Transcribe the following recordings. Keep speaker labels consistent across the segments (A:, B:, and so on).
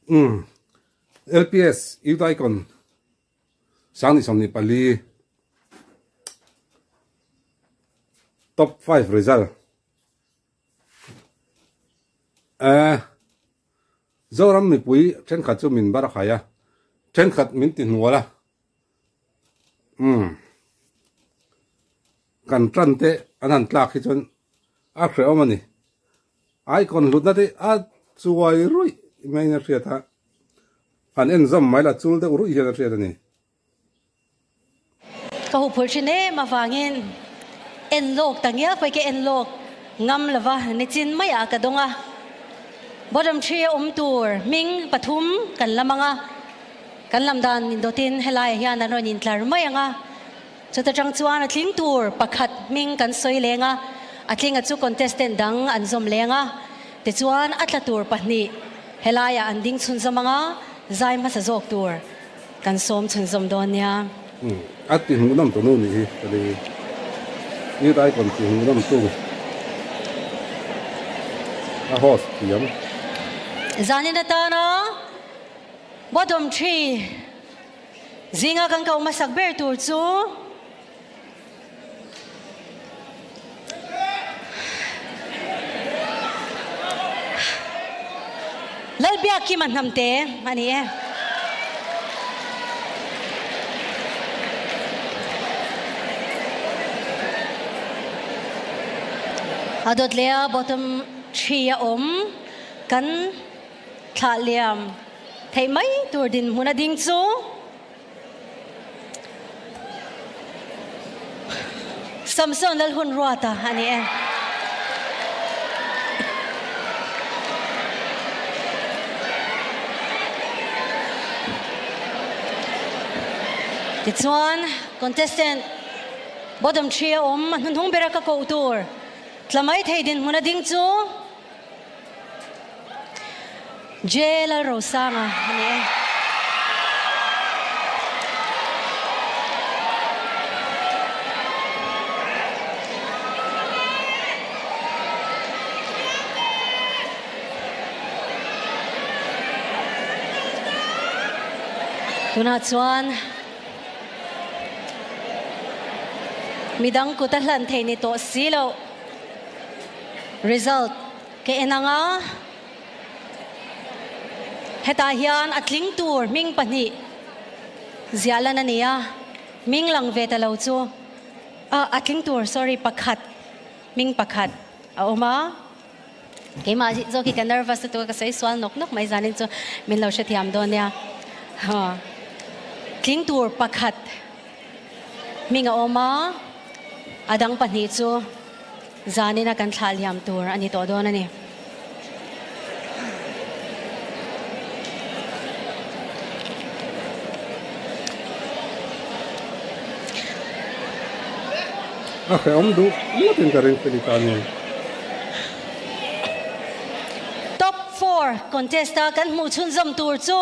A: Umm LPS Youth Icon 2024 Top 5 result Eh Zoram mipui thenkhat chu min bar a khai a, thenkhat min ti hnual a. Umm kan tan te an han tlak hi chuan a hrehawm a ni. Icon hlutna te a chuai ruih maiin a hriat a, han en zawm mai la chul deuh ruih hian a hriat a ni.
B: Ka huphurh thin em avangin en lawk ta ngial pawh hi ka en lawk ngam lova nichin maiah ka dawng a. Bottom three a awm tur hming pathum kan lam ang a, kan lam dan indawtin helaiah hian an rawn intlar mai ang a. Chuta tang chuan a tling tur pakhat hming kan sawi leng a, a tlinga chu contestant dang an zawm leng a, tichuan a tla tur pahnih helaiah an ding chhunzawm ang a, zai hmasa zawk tur kan sawm chhunzawm dawn nia.
A: Umm a ti hmuhnawm tu nu nih hi ka ni i icon ti hmuhnawm tu a host thiam.
B: Zanin atana bottom tree. Zinga kan ko hmasak ber tur chu Lalbiakkima Hnamte a ni e. A dawt leh a bottom tree a awm kan thlah liam. Theih mai tur dinhmun a ding chu Samson Lalhunruata a ni e. Tichuan contestant bottom three a awm a hnuhnung bera ka koh tur tla mai thei dinhmun a ding chu J Lalrosanga a ni e. Tunah chuan midang kut a hlan thei ni tawh si loh. Result ka en ang a, hetah hian a tling tur hming pahnih ziah lan a ni a, hming lang ve ta lo chu ah a tling tur sorry pakhat hming pakhat a awm a, keimah zawk hi ka nervous lutuk a ka sawi sual nawk nawk mai zanin chu min lo hrethiam dawn nia, tling tur pakhat hming a awm a, a dang pahnih chu. Zanina kan thlah liam tur a ni tawh dawn a ni.
A: A hrehawm duh ngawtin ka ring Felita nen.
B: Top four contest a kan hmuh chhunzawm tur chu.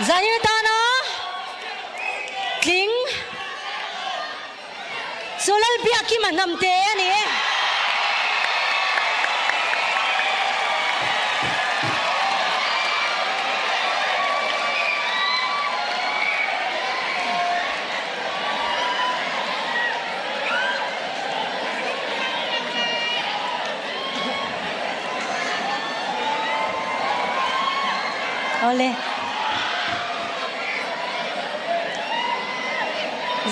B: Zahir tana tling chu Lalbiakkima Hnamte a ni e. Awle.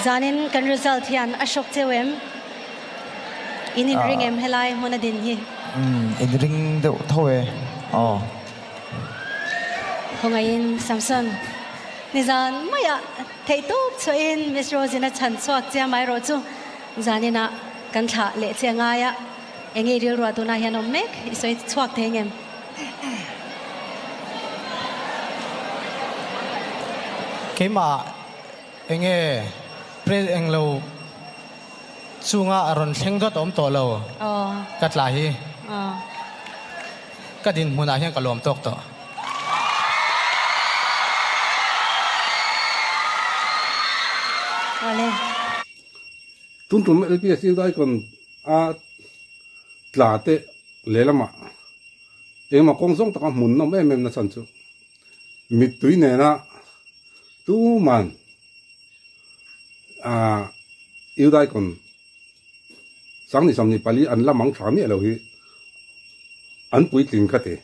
B: Zanin kan result hian a shock cheu em? In inring em helai hmun a din hi?
C: Umm inring deuh tho e aw.
B: Khawngaihin Samson nizan maiah theih tawp chhuahin Miss Rose-in a chhan chhuak che amaherawh chu zaninah kan thlah leh che angai a, enge i rilruah tunah hian awm mek i sawi chhuak thei ngem?
D: Keimah Enge pre englo chunga a rawn thleng dawt a awm tawh lo ka tla hi ka dinhmunah hian ka lawm tawk tawh.
A: Tun tum LPS Youth Icon a tla te lehlamah engmah kawng zawng taka hmun nawm em em na chhan chu mittui nena tuman ah Youth Icon Sangni 24 an la mang tha miah lo hi an puitling ka ti.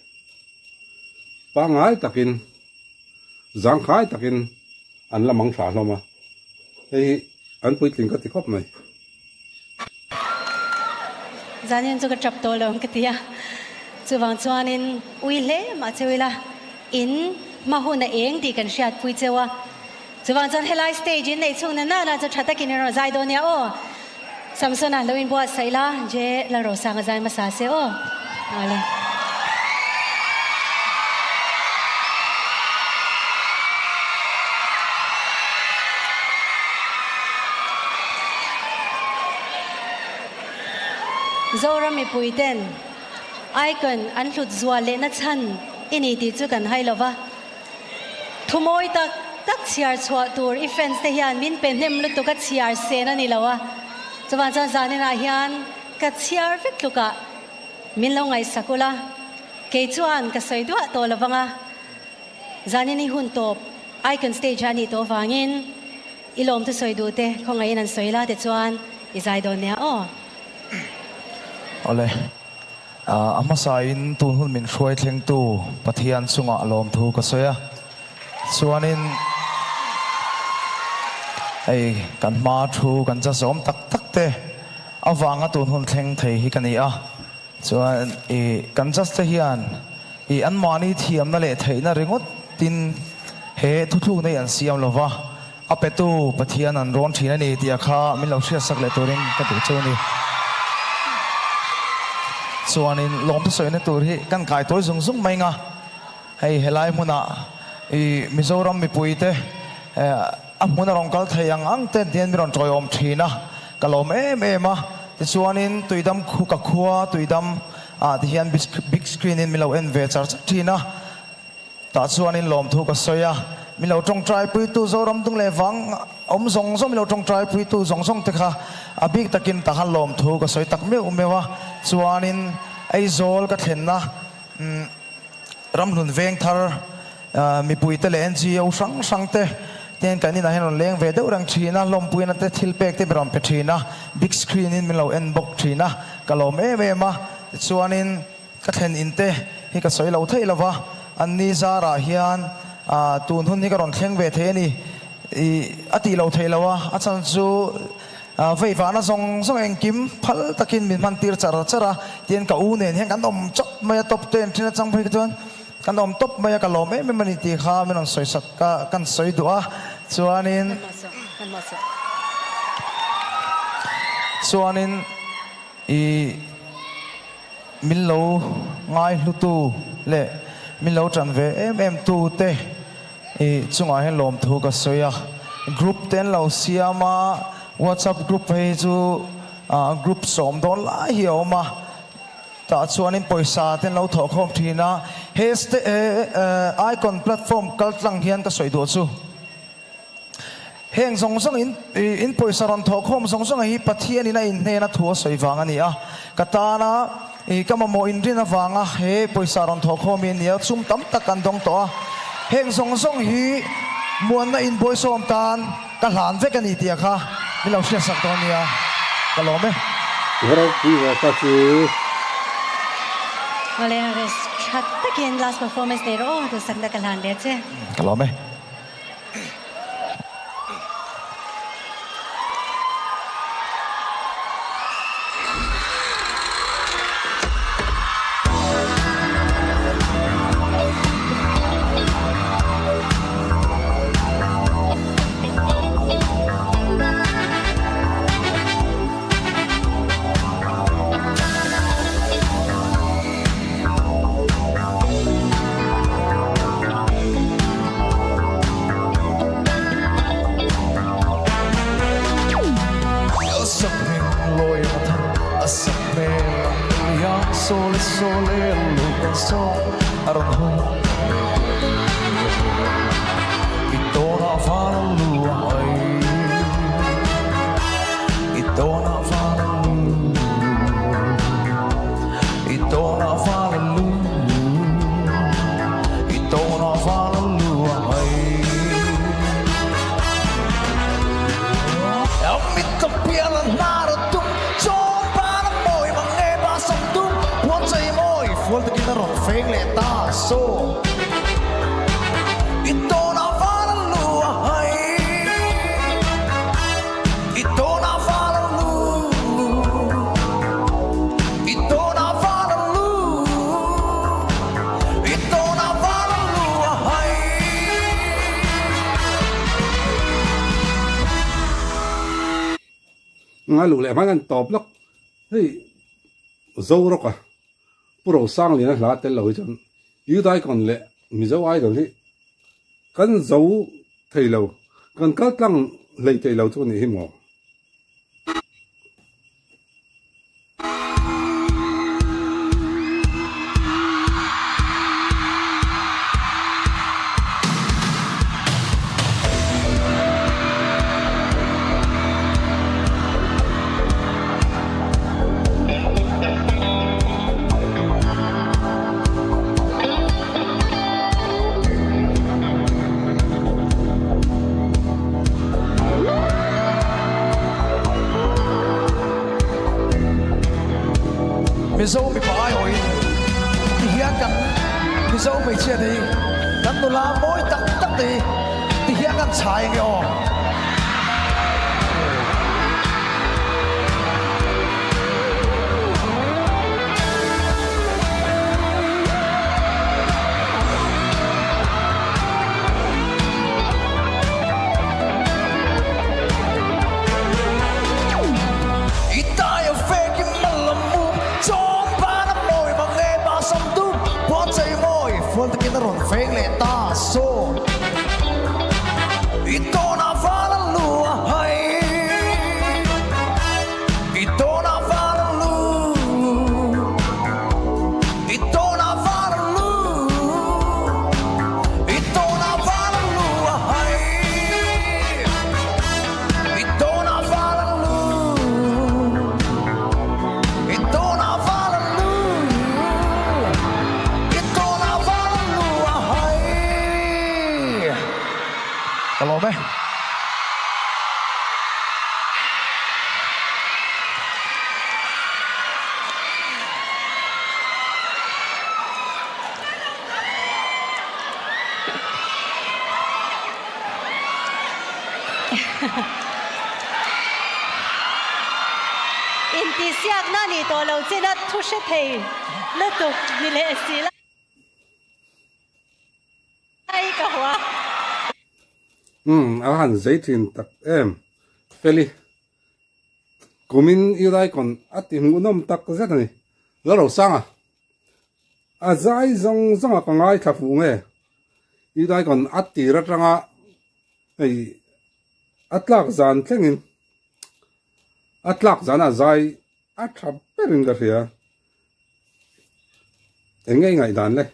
A: Pangngai takin zangkhai takin an la mang tha hlawm a, hei hi an puitling ka ti khawp mai.
B: Zanin chu ka tap tawh lo ang ka ti a, chuvang chuanin ui hle mah cheu ila in hma hun a eng tih kan hriatpui cheu a, chuvang chuan helai stage in neih chhung na nana chu tha takin in rawn zai dawn nia aw. Samsona lo inbuatsaih la, Je Lalrosanga zai hmasa se aw. Nghal e. Zoram mipui ten Icon an hlut zual lehna chhan i ni tih chu kan hai lova. Thumawi tak tak chhiar chhuah tur i fans te hian min pe hnem lutuk a chhiar sen a ni lo a, chuvang chuan zaninah hian ka chhiar vek tlukah min lo ngaihsak ula, kei chuan ka sawi duah tawh lo vang a, zanin i hun tawp Icon stage ah a nih tawh vangin i lawm chu sawi duh te khawngaihin an sawi la ti chuan i zai dawn nia aw.
C: Awle. A hmasain tun hun min hruai thlengtu Pathian chungah lawmthu ka sawi a, chuanin hei kan hma thu kan cha zawm tak tak te avanga tun hun thleng thei hi ka ni a, chuan i kan judge te hian i anmahni thiamna leh theihna ringawt tin he thuthlukna hi an siam lova, A petu Pathian an rawn thin a ni tih a kha min lo hriatsak leh turin ka duh chu a ni. Chuanin lawmte sawina tur hi kan kai tawi zung zung mai nga, hei helai hmunah i Mizoram mipuite a hmun a rawn kal thei ang ang ten tihian mi rawn tawiawm thin a, ka lawm em em a. Tichuanin Tuidam khu ka khua Tuidam ah tihian big screen in min lo en ve char char thin a. Tah chuanin lawmthu ka sawi a, min lo tawngtaipuitu Zoram dung leh vang awm zawng zawng min lo tawngtaipuitu zawng zawng te kha a bik takin tah khan lawmthu ka sawi tak meuh meuh a. Chuanin Aizawl ka thlenna Ramhlun Vengthar mipuite leh NGO hrang hrang te ten kan inah hian rawn leng ve deuh reng thin a, hlawmpuina te thil pek te min rawn pe thin a, big screen in min lo en bawk thin a, ka lawm em em a. Tichuanin. Ka thlen in te hi ka sawi lo theih lova, an ni zarah hian tun hun hi ka rawn thleng ve thei a ni. I a tih lo theih lo a, a chhan chu veivahna zawng zawng engkim phal takin min hman tir char char a, tihian ka u nen hian kan awm chawp mai a, top ten thin atang phei kha chuan kan awm tawp mai a, ka lawm em em a ni tih kha min rawn sawi sak ka kan sawi duh a, chuanin chuanin i. Min lo ngaihlutu leh min lo tan ve em em tu te i chungah hian lawmthu ka sawi a, group te an lo siam a, WhatsApp group phei hi chu group sawm dawn lai hi a awm a, tah chuanin pawisa te an lo thawhkhawm thin a, he icon platform kaltlang hian ka sawi duh chu. Heng zawng zawng in in pawisa rawn thawh khawm zawng zawng hi Pathianin a inhnena thu a sawi vang a ni a. Ka tana i ka mamawh inrin avanga he pawisa rawn thawh khawm hi a ni a, sum tam tak kan dawng tawh a. Heng zawng zawng hi muanna inbuaisawm tan ka hlan vek a ni tih a kha min lo hriatsak dawn nia, ka lawm e.
A: Ropui ve ta chu.
B: Awle rest tha takin last performance nei rawh aw, duhsakna ka hlan leh che.
C: Ka lawm e. feng leh ta so I tawnah val a lu a hai I tawnah val a lu I tawnah val a lu I tawnah val a lu a hai.
A: Nga luh leh hman an tawp lawk hei Zorawk a Pu Rosangliana hla tel lo hi chuan Youth Icon leh Mizo Idol hi kan zo thei lo, kan kal tlang hlei thei lo chu a nih hi maw?
C: Mizo mipa aiawhin ti hian kan Mizo hmeichhia te hi kan nula mawi tak tak te hi ti hian kan chhai ange aw. I tai a fek i mal a mum Chawng ban a mawi mang e ba sam dum Puan chei mawi fual takin a rawn feng leh ta saw I tawnah val a lu a hai I tawnah val a lu I tawnah val a lu I tawnah val a lu a hai I tawnah val a lu I tawnah val a lu I tawnah val a lu a hai Ka lawm e.
B: Intihsiakna nih tawh lo chin a thu hre thei lutuk ni leh si la. Ai ka hua.
A: Umm a han zei thin tak em Feli kumin i raikawn a ti hmuhnawm tak zet a ni Lalrosanga a zai zawng zawng a ka ngaithla fuh nge i raikawn a tir atanga hei a tlak zan thlengin a tlak zan a zai a tha berin ka hria eng nge i ngaihdan le.